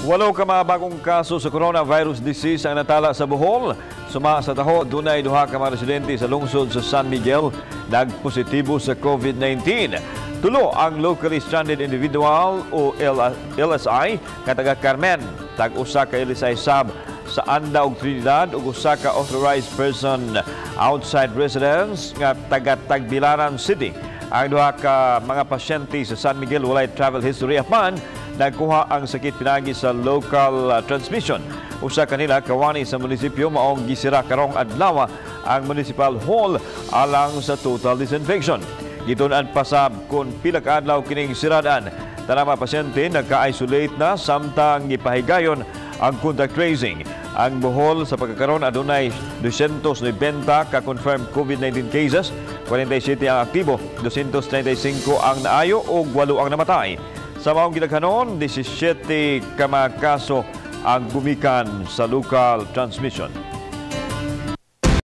Walo ka mga bagong kaso sa coronavirus disease ang natala sa Bohol. Suma sa taho, dunay duha ka mga residente sa lungsod sa San Miguel nagpositibo sa COVID-19. Tulo ang locally stranded individual o LSI nga taga Carmen, tag usa ka LSI sab sa Anda ug Trinidad ug usa ka authorized person outside residence nga taga Tagbilaran City. Ang duha ka mga pasyente sa San Miguel walay travel history, apan nagkuha ang sakit pinagi sa local transmission. Usa kanila kawani sa munisipyo, maong gisira karong adlaw ang municipal hall alang sa total disinfection. Gitun-an pasab kung pila ka adlaw kining siradan. Tanang mga pasyente nagka-isolate na samtang gipahigayon ang contact tracing. Ang Bohol sa pagkakaron adunay 290 ka confirmed COVID-19 cases, 47 ang aktibo, 235 ang naayo ug 8 ang namatay. Sa maong gidaghanon, 17 ka mga kaso ang gumikan sa local transmission.